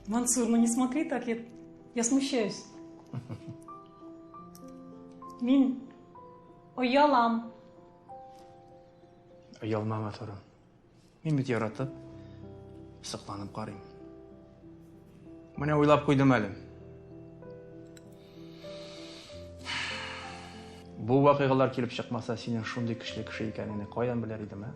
Мансур, ну не смотри так, я смущаюсь. Мин оялам. Оялма, матурым. Мин бит яратып, сокланып карыйм. Менә уйлап куйдым әле. Бу вакыйгалар килеп чыкмаса, синең шундый көчле кеше икәнеңне каян белер идем, ә?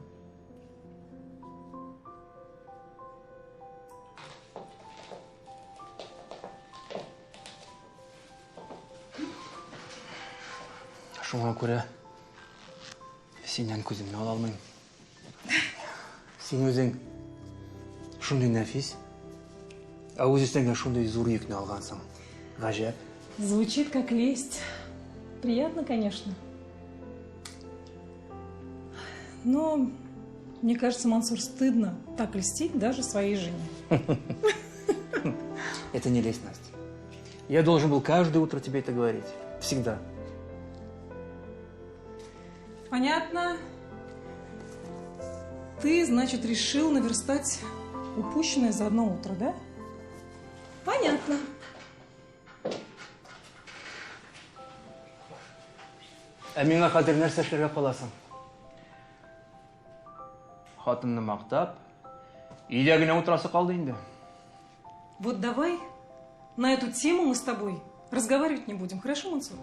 Шуңа күрә синнән күземне ала алмыйм. Син үзең шундый нәфис, ә үз өстеңә шундый зур йөкне алгансың. Гаҗәп. Звучит как лесть. Приятно, конечно. Но мне кажется, Мансур, стыдно так льстить даже своей жене. Это не лесть, Настя. Я должен был каждое утро тебе это говорить. Всегда. Понятно. Ты, значит, решил наверстать упущенное за одно утро, да? Понятно. Ә миңа хәзер нәрсә эшләргә каласың? Хатынны мактап, өйдә генә утырасы калды инде. Вот давай на эту тему мы с тобой разговаривать не будем, хорошо, Мансур?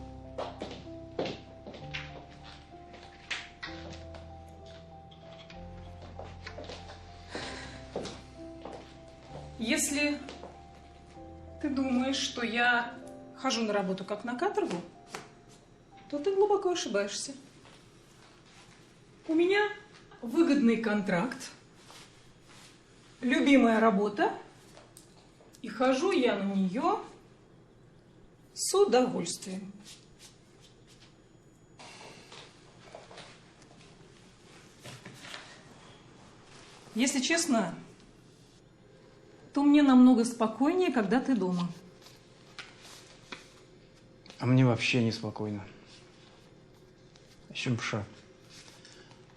Если ты думаешь, что я хожу на работу как на каторгу, то ты глубоко ошибаешься. У меня выгодный контракт, любимая работа, и хожу я на нее с удовольствием. Если честно, то мне намного спокойнее, когда ты дома. А мне вообще неспокойно. Эчем поша.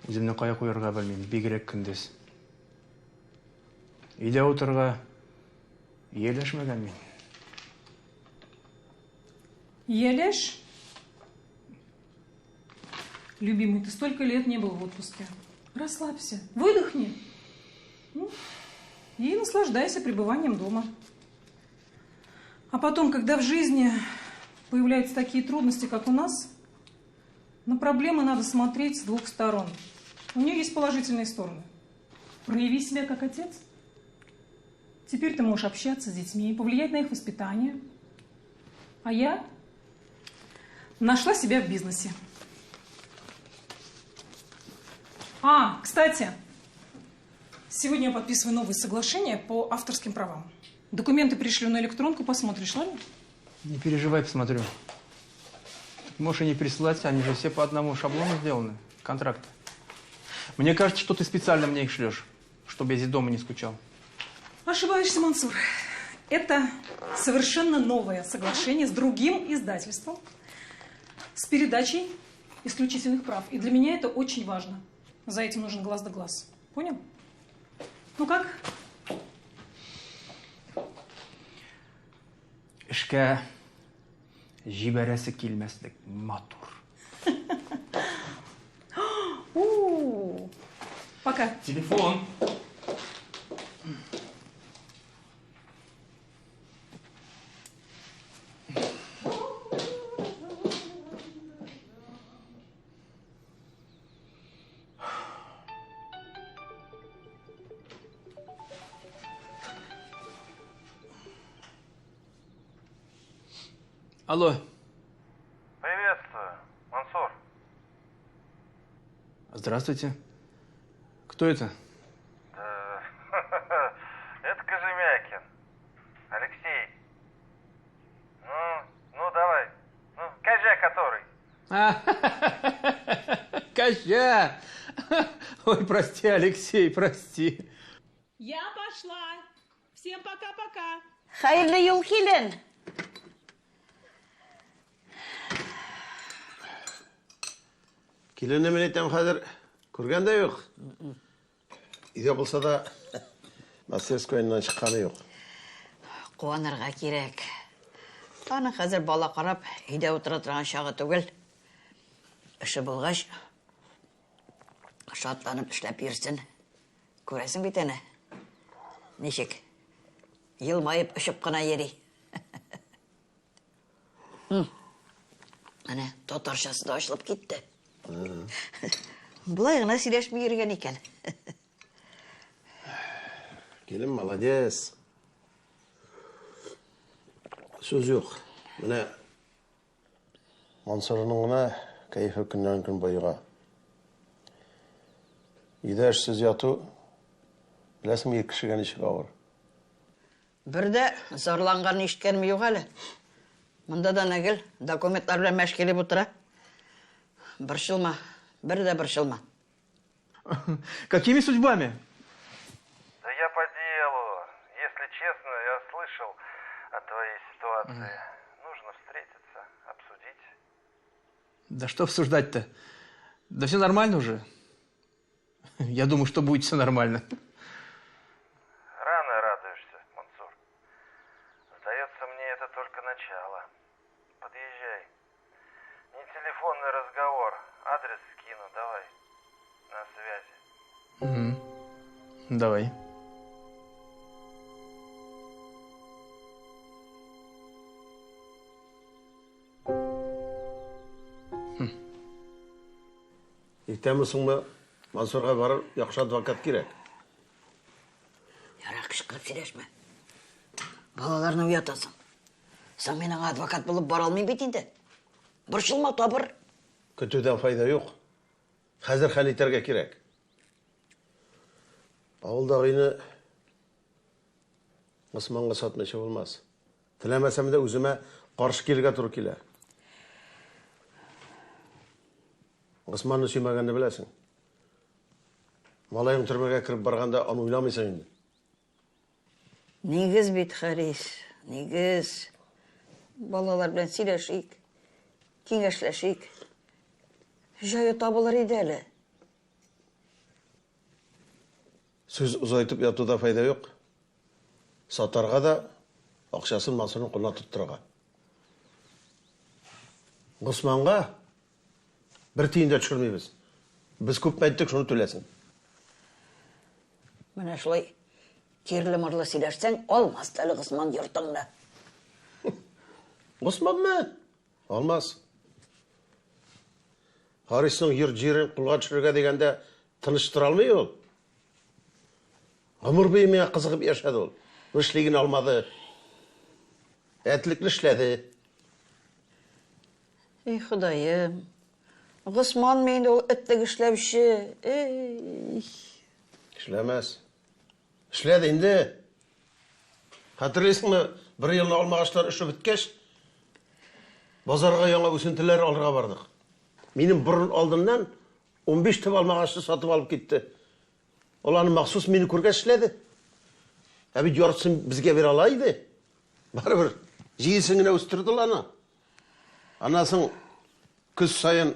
Үземне кая куярга белмим, бигрәк көндез. Өйдә утырырга ияләшмәгән мин. Ияләш? Любимый, ты столько лет не был в отпуске. Расслабься, выдохни. Ну, и наслаждайся пребыванием дома. А потом, когда в жизни появляются такие трудности, как у нас, на проблемы надо смотреть с двух сторон. У нее есть положительные стороны. Прояви себя как отец. Теперь ты можешь общаться с детьми, повлиять на их воспитание. А я нашла себя в бизнесе. А, кстати, сегодня я подписываю новые соглашения по авторским правам. Документы пришлю на электронку, посмотришь, ладно? Не переживай, посмотрю. Так можешь и не присылать, они же все по одному шаблону сделаны, контракты. Мне кажется, что ты специально мне их шлешь, чтобы я здесь дома не скучал. Ошибаешься, Мансур. Это совершенно новое соглашение с другим издательством, с передачей исключительных прав. И для меня это очень важно. За этим нужен глаз да глаз. Понял? Ну как? Эшкә җибәрәсе килмәслек матур. У-у-у. Пока. Телефон. Алло. Приветствую, Мансур. Здравствуйте. Кто это? Да, это Кожемякин. Алексей. Ну, давай. Ну, Кожа который. Кожа! Ой, прости, Алексей, прости. Я пошла. Всем пока-пока. Хәерле юл, килен. Киленне мин әйтәм хәзер күргән дә юк. Өйдә булса да мастерскойыннан чыкканы юк. Куанырга кирәк. Аның хәзер бала карап, өйдә утыра торган чагы түгел. Эше булгач, шатланып эшләп йөрсен. Күрәсең бит әнә. Ничек? Елмаеп очып кына йөри. Әнә, татарчасы да ачылып китте. Болай гына сөйләшми йөргән икән. Килен молодец. Сүз юк. Менә Мансурның гына кәефе көннән-көн баега. Өйдә эшсез яту, беләсеңме, ир кешегә ничек авыр. Бер дә зарланганын ишеткәнем юк әле. Монда да гел документлар белән мәш килеп утыра. Борчылма, бер дә борчылма. Какими судьбами? Да я по делу. Если честно, я слышал о твоей ситуации. Нужно встретиться, обсудить. Да что обсуждать-то? Да все нормально уже. Я думаю, что будет все нормально. Рано радуешься, Мансур. Сдается мне, это только начало. Подъезжай. Не телефонный разговор. Адрес скину, давай. На связи. Угу. Давай. Иртәме соңмы Мансурга барыр яхшы адвокат кирәк. Ярар, кычкырып сөйләшмә. Балаларны уятасың. Соң мин аңа адвокат булып бара алмыйм бит инде. Борчылма, табыр. Көтүдән файда юк. Хәзер хәл итәргә кирәк. Авылдагы өйне Госманга сатмыйча булмас. Теләмәсәм дә үземә каршы килергә туры килә. Госманны сөймәгәнне беләсең. Малаең төрмәгә кереп барганда аны уйламыйсың инде. Нигез бит, Харис, нигез. Балалар белән сөйләшик, киңәшләшик. Җае табылыр иде әле. Сүз озайтып ятуда файда юк. Сатарга да, акчасын Мансурның кулына тоттырырга. Госманга бер тиен дә төшермибез. Без күпме әйттек, шуны түләсен. Менә шулай кирле-мырлы сөйләшсәң, алмас та әле Госман йортыңны. Госманмы? Алмас. Харисның йорт-җирен кулга төшерергә дигәндә тыныч тора алмый ул. Гомер буе миңа кызыгып яшәде ул. Эшли генә алмады. Әтлекле эшләде. Эй, Ходаем. Госманмы инде ул этлек эшләүче? Эй. Эшләмәс. Эшләде инде. Хәтерлисеңме, бер елны алмагачлар өшеп беткәч, базарга яңа үсентеләр алырга бардык. Минем борын алдыннан 15 төп алмагачны сатып алып китте. Ул аны махсус мине күргәч эшләде. Ә бит яртысын безгә бирә ала иде. Барыбер җиесен генә үстерде ул аны. Аннан соң көз саен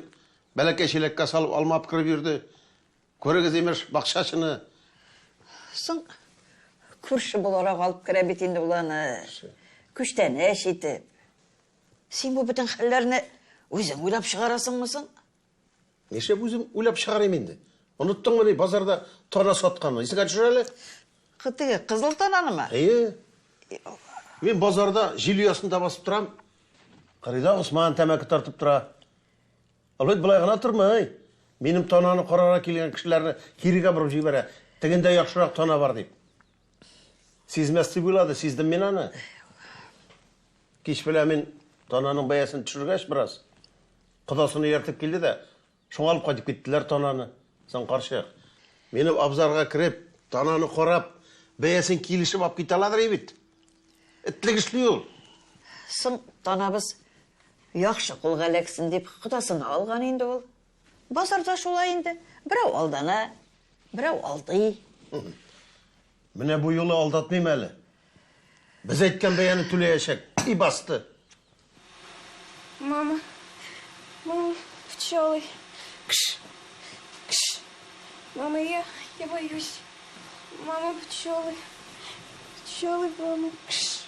бәләкәй чиләккә салып алма алып кереп йөрде. Күрегез, имеш, бакчачыны. Соң күрше буларак алып керә бит инде ул аны. Күчтәнәч итеп. Син бу бөтен хәлләрне үзең уйлап чыгарасыңмы соң? Нишләп үзем уйлап чыгарыйм инде? Оныттыңмыни базарда тана сатканны? Исеңә төшер әле. Теге кызыл тананымы? Әйе. Мин базарда җил оясында басып торам. Кырыйда Госман тәмәке тартып тора. Ул бит болай гына тормый. Минем тананы карарга килгән кешеләрне кирегә борып җибәрә. Тегендә яхшырак тана бар дип. Сизмәс дип уйлады, сиздем мин аны. Кич белән мин тананың бәясен төшергәч бераз, кодасын ияртеп килде дә, шуңа алып кайтып киттеләр тананы. Соң карчык, минем абзарга кереп, тананы карап, бәясен килешеп алып китә аладыр бит. Этлек эшли ул. Соң танабыз яхшы кулга эләксен дип кодасына алган инде ул. Базарда шулай инде. Берәү алдана, берәү алдый. Менә бу юлы алдатмыйм әле. Без әйткән бәяне түләячәк. И басты. Мама, мама, пчелы. Кш, кш. Мама, я боюсь. Мама, пчелы. Пчелы, мама, кш.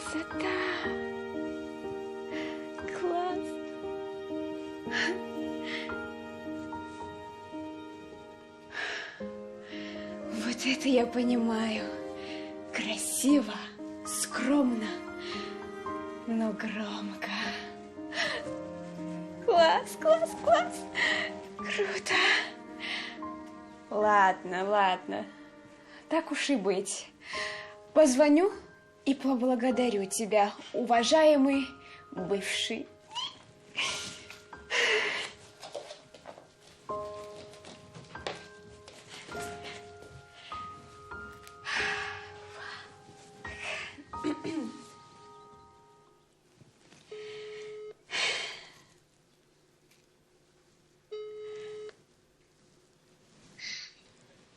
Красота! Класс! Вот это я понимаю. Красиво, скромно, но громко. Класс, класс, класс. Круто. Ладно, ладно. Так уж и быть. Позвоню и поблагодарю тебя, уважаемый бывший.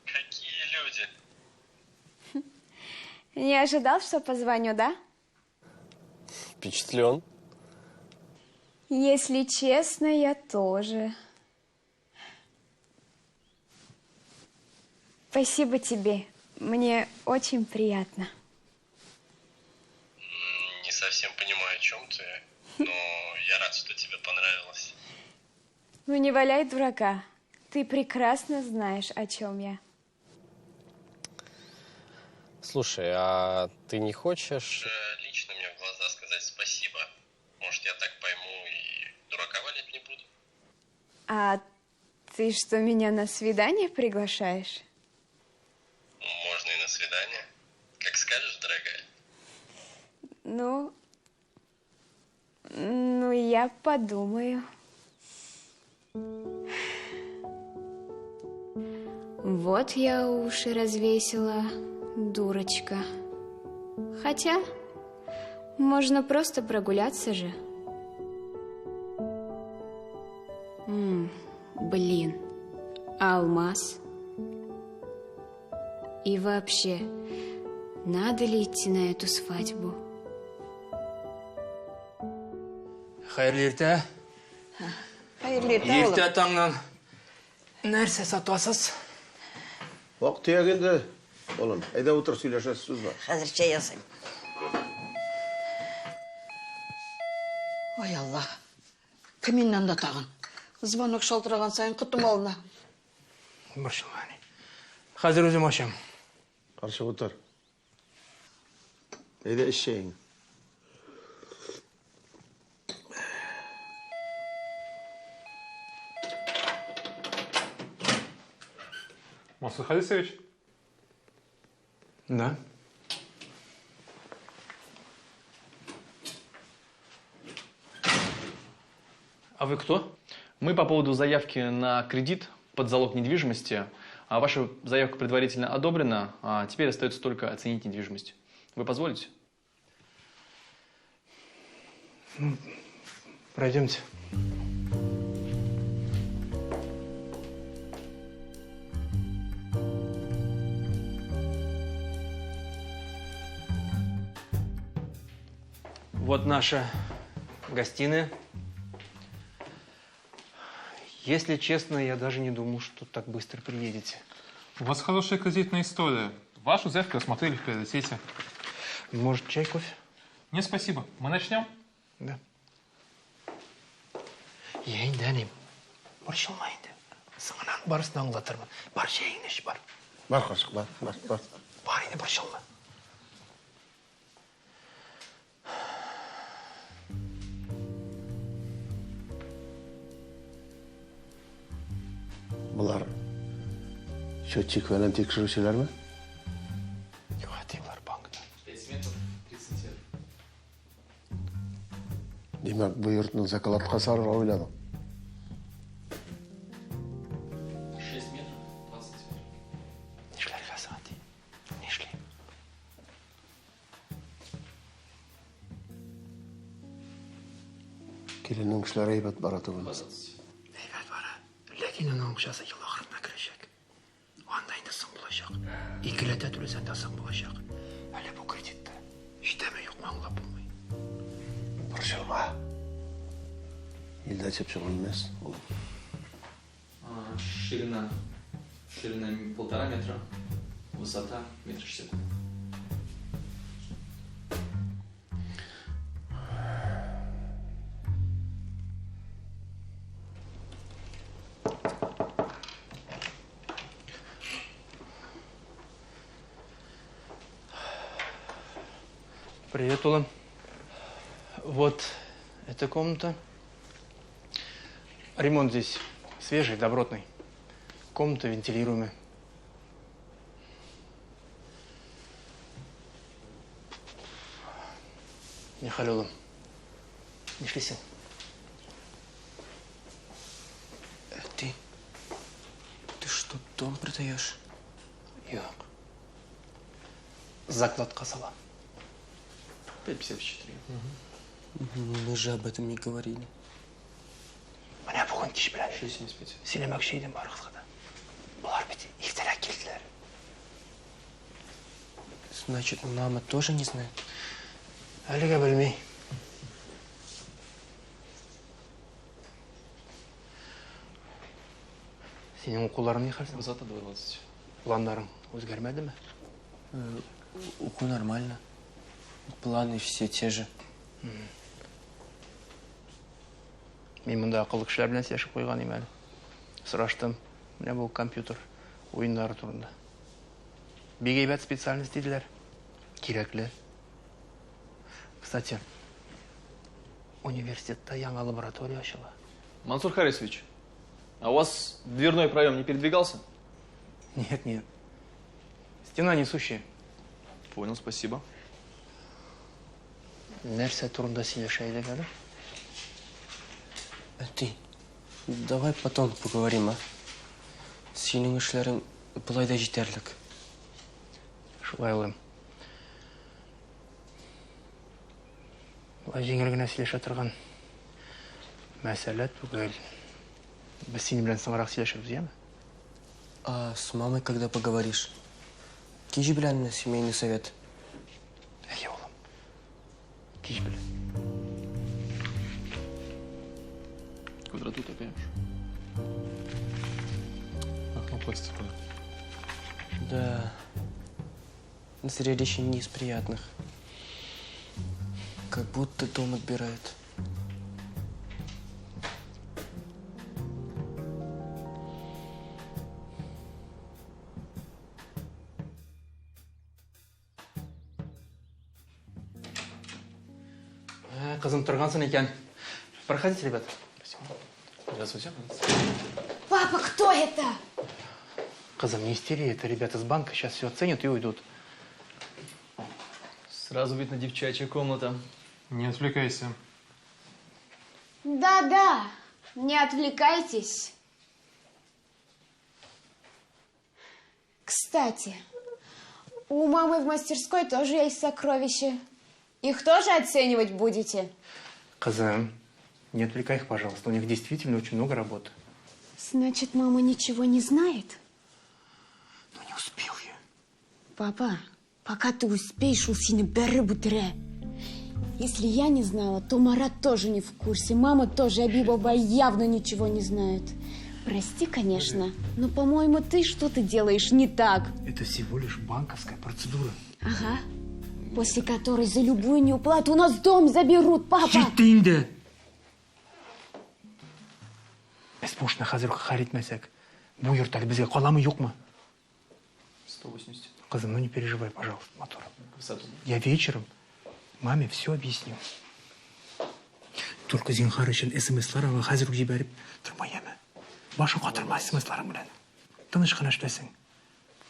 Какие люди? Не ожидал, что позвоню, да? Впечатлен. Если честно, я тоже. Спасибо тебе. Мне очень приятно. Не совсем понимаю, о чем ты, но я рад, что тебе понравилось. Ну не валяй дурака. Ты прекрасно знаешь, о чем я. Слушай, а ты не хочешь лично мне в глаза сказать спасибо? Может, я так пойму и дурака валять не буду? А ты что, меня на свидание приглашаешь? Можно и на свидание. Как скажешь, дорогая. Ну, я подумаю. Вот я уши развесила, дурочка. Хотя, можно просто прогуляться же. Блин, алмаз. И вообще, надо ли идти на эту свадьбу? Хәерле иртә. Хәерле иртә, улым. Иртә таңнан нәрсә сатасыз? Вак-төяк инде, улым. Әйдә утыр, сөйләшәсе сүз бар. Хәзер чәй ясыйм. Ой, Алла. Кем инде анда тагын? Звонок шалтыраган саен котым алына. Борчылма, әни. Хәзер үзем ачам. Карчык, утыр. Әйдә, эч чәеңне. Мансур Халисович? Да. А вы кто? Мы по поводу заявки на кредит под залог недвижимости. Ваша заявка предварительно одобрена, а теперь остается только оценить недвижимость. Вы позволите? Пройдемте. Вот наша гостиная. Если честно, я даже не думал, что так быстро приедете. У вас хорошая кредитная история. Вашу заявку рассмотрели в приоритете. Может, чай, кофе? Нет, спасибо. Мы начнем? Да. Я инде, әни. Борчылма инде. Соңыннан барысын аңлатырмын. Бар, чәеңне эч, бар. Бар, карчык, бар, бар, бар. Бар инде, борчылма. Болар счетчик белән тикшерүчеләрме? Юк, әти, болар банкта. 5 метров 30 сантиметров. Димәк, бу йортны закладка сарырга уйладың. 6 метров 20 сантиметров. Нишләргә соң, әти? Нишлим? Киленнең эшләре әйбәт бара түгелме? Әйбәт бара. Ләкин аның акчасы ел ахырында керәчәк. Анда инде соң булачак. Икеләтә түләсәң дә соң булачак. Әле бу кредитта җитәме юкмы аңлап булмый. Борчылма. Илдә чыпчык үлмәс, улым. Ширина 1,5 метра, высота 1,60 м. Привет, Улан. Вот эта комната. Ремонт здесь свежий, добротный. Комната вентилируемая. Нихәл, улым. Нишлисең? Ты что, дом продаешь? Юк. Закладка салам. 5,54. Мы же об этом не говорили. Менә бүген кич белән 6,75. сөйләмәкче идем барыгызга да. Болар бит иртәрәк килделәр. Значит, мама тоже не знает? Әлегә белми. Синең укуларың нихәл? Высота 2,20. Планнарың үзгәрмәдеме? Уку нормально. Планы все те же. Мин монда акыллы кешеләр белән сөйләшеп куйган идем әле. Сораштым. Менә бу компьютер уеннары турында. Бик әйбәт специальность диделәр. Кирәкле. Кстати, университетта яңа лаборатория ачыла. Мансур Харисович, а у вас дверной проем не передвигался? Нет, нет. Стена несущая. Понял, спасибо. Нәрсә турында сөйләшә идек әле? Әти, давай потом поговорим, а? Синең эшләрең болай да җитәрлек. Шулай, улым. Болай җиңел генә сөйләшә торган мәсьәлә түгел. Без синең белән соңрак сөйләшербез, яме? А с мамой когда поговоришь? Кич беләнме семейный совет? Әйе, улым. Кич белән. Квадрату такая уж. Окно пластиковое. Да. Зрелище не из приятных. Как будто дом отбирают. Кызым, торгансың икән. Проходите, ребята. Здравствуйте. Папа, кто это? Кызым, не истери, это ребята с банка сейчас все оценят и уйдут. Сразу видно девчачья комната. Не отвлекайся. Да-да, не отвлекайтесь. Кстати, у мамы в мастерской тоже есть сокровища. Их тоже оценивать будете? Кызым, не отвлекай их, пожалуйста. У них действительно очень много работы. Значит, мама ничего не знает? Ну, не успел я. Папа, пока ты успеешь, ул сине бәреп үтерә. Если я не знала, то Марат тоже не в курсе. Мама тоже, әби бабай явно ничего не знает. Прости, конечно, но, по-моему, ты что-то делаешь не так. Это всего лишь банковская процедура. Ага. После которой за любую неуплату у нас дом заберут, папа. Җитте инде! Без бу эшне хәзер үк хәл итмәсәк, бу йорт әле безгә каламы, юкмы? 180. Кызым, ну не переживай, пожалуйста, матурым. Высоту. Я вечером маме все объясню. Только зинһар өчен смслар аңа хәзер үк җибәреп торма, яме. Башын катырма смсларың белән. Тыныч кына эшләсең.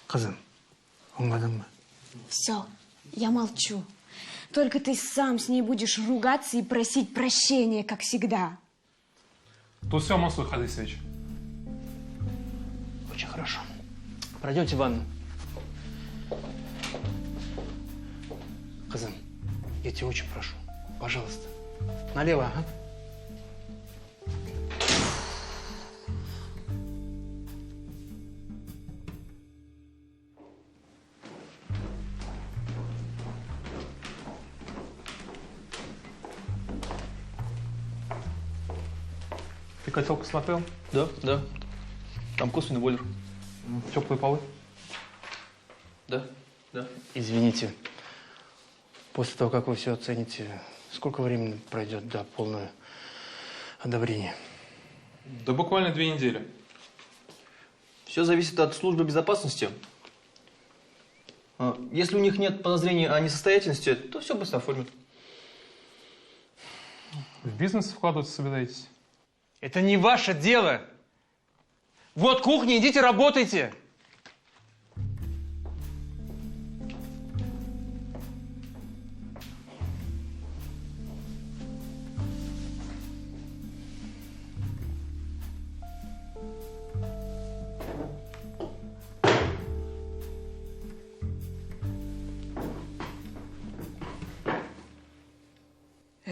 Кызым, аңладыңмы? Все, я молчу. Только ты сам с ней будешь ругаться и просить прощения, как всегда. Тут все, Мансур Харисович. Очень хорошо. Пройдемте в ванну. Кызым, я тебя очень прошу, пожалуйста. Налево, ага. Ты котел посмотрел? Да, да. Там косвенный бойлер. Теплые полы? Да, да. Извините. После того, как вы все оцените, сколько времени пройдет до полного одобрения? Да буквально 2 недели. Все зависит от службы безопасности. Если у них нет подозрений о несостоятельности, то все быстро оформят. В бизнес вкладываться собираетесь? Это не ваше дело! Вот кухня, идите работайте!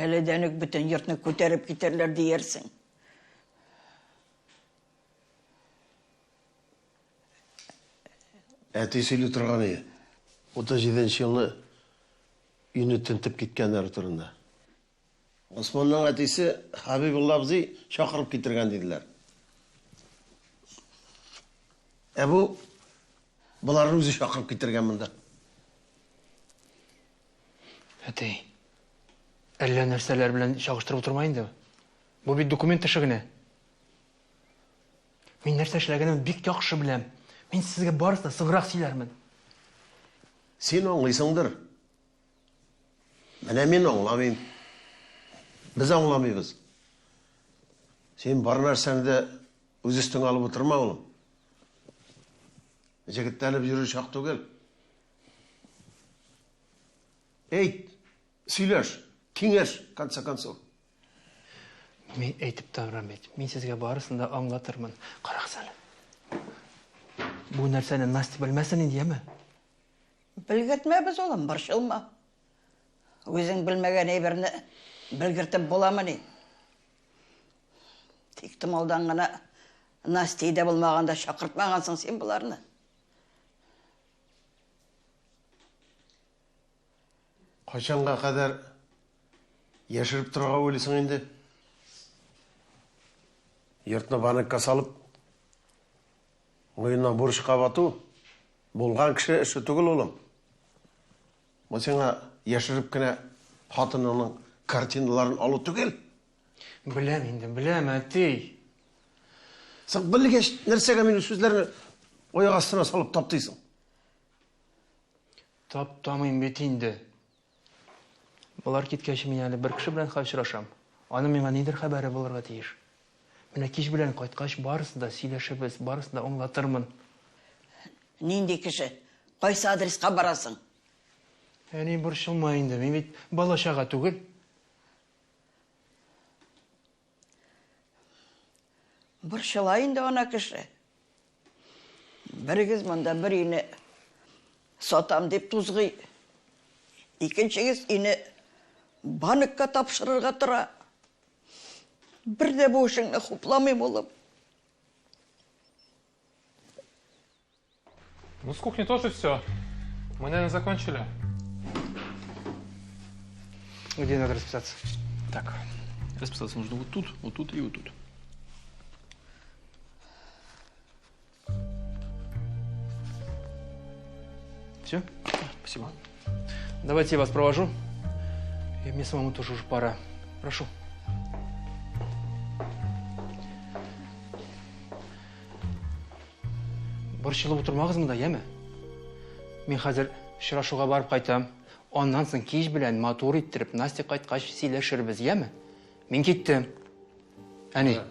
Әледән үк бөтен йортны күтәреп китәрләр диярсең. Әти сөйли торган иде. 37 елны өйне тентеп киткәннәр турында. Госманның әтисе Хабибулла абзый чакырып китергән диделәр. Ә бу боларны үзе чакырып китергән монда. Әти, әллә нәрсәләр белән чагыштырып утырма инде. Бу бит документ эше генә. Мин нәрсә эшләгәнемне бик яхшы беләм. Мин сезгә барысын да соңрак сөйләрмен. Син аңлыйсыңдыр. Менә мин аңламыйм. Без аңламыйбыз. Син бар нәрсәне дә үз өстеңә алып утырма, улым. Җегетләнеп йөрер чак түгел. Әйт, сөйләш, киңәш, в конце концов. Мин әйтеп торам бит, мин сезгә барысын да аңлатырмын. Карагыз әле. Бу нәрсәне Настя белмәсен инде, яме? Белгертмәбез, улым, борчылма. Үзең белмәгән әйберне белгертеп буламыни? Тик томалдан гына Настя өйдә булмаганда чакыртмагансың син боларны. Кайчанга кадәр яшереп торырга уйлыйсың инде? Йортны банкка салып, муеннан бурычка бату булган кеше эше түгел, улым. Бу сиңа яшереп кенә хатыныңның картиналарын алу түгел. Беләм инде, беләм, әти. Соң белгәч, нәрсәгә минем сүзләрне аяк астына салып таптыйсың? Таптамыйм бит инде. Болар киткәч, мин әле бер кеше белән очрашам. Аның миңа нидер хәбәре булырга тиеш. Менә кич белән кайткач, барысын да сөйләшербез, барысын да аңлатырмын. Нинди кеше? Кайсы адреска барасың? Әни, борчылма инде, мин бит бала-чага түгел. Борчыла инде ана кеше. Берегез монда бер өйне сатам дип тузгый. Икенчегез өйне банкка тапшырырга тора. Бер дә бу эшеңне хупламыйм, улым. Ну, с кухней тоже все. Мы, наверное, закончили. Где надо расписаться? Так, расписаться нужно вот тут, вот тут и вот тут. Все? Спасибо. Давайте я вас провожу. И мне самому тоже уже пора. Прошу. Борчылып утырмагыз монда, яме? Мин хәзер очрашуга барып кайтам. Аннан соң кич белән матур иттереп Настя кайткач сөйләшербез, яме? Мин киттем. Әни.